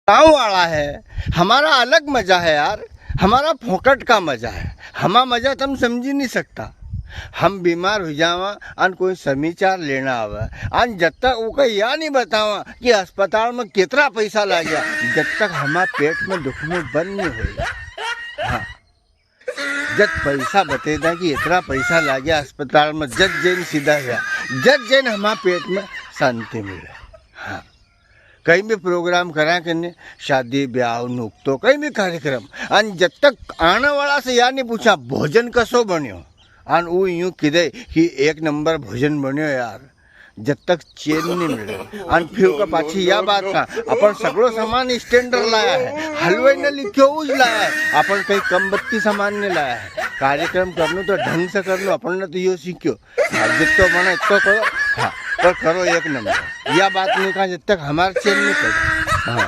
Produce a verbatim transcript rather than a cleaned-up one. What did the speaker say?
गाँव वाला है, हमारा अलग मजा है यार, हमारा फोकट का मजा है, हमा मजा तम समझी नी सकता। हम बीमार हुई जावा अन कोई समाचार लेना आवे, अन जद तक उके या नी बतावा कि अस्पताल में कितरा पैसा लाग्या, जद तक हमा पेट में दुखनो बंद नी होएगा। हाँ, जद पैसा बतई दा कि इतरा पैसा लाग्या अस्पताल में, जद जैन सीधा हुआ, जद जैन हमा पेट में शांति मिले। हाँ, कई भी प्रोग्राम करा के ने, शादी, ब्याव, नुकतो, कई भी कार्यक्रम, अन जद तक आने वाला से या नी पूछा, "भोजन कसो बन्यो?" अन ऊ यूं किदे कि "एक नंबर भोजन बन्यो यार," जद तक चैन नी मिले। अन फिर का पाछी या बात का, अपन सगळो सामान standard लाया है, हलवाई ने लिख्यो उज लाया है, अपन कई कम बत्ती सामान नी लाया है। कार्यक्रम करनो तो ढंग से करनो, अपन ने तो यो सीख्यो। हाँ, जित्तो बने इत्तो करो, हाँ, पर करो एक नंबर। या बात नी कहा जद तक हमार चैन नी पड़े। हाँ,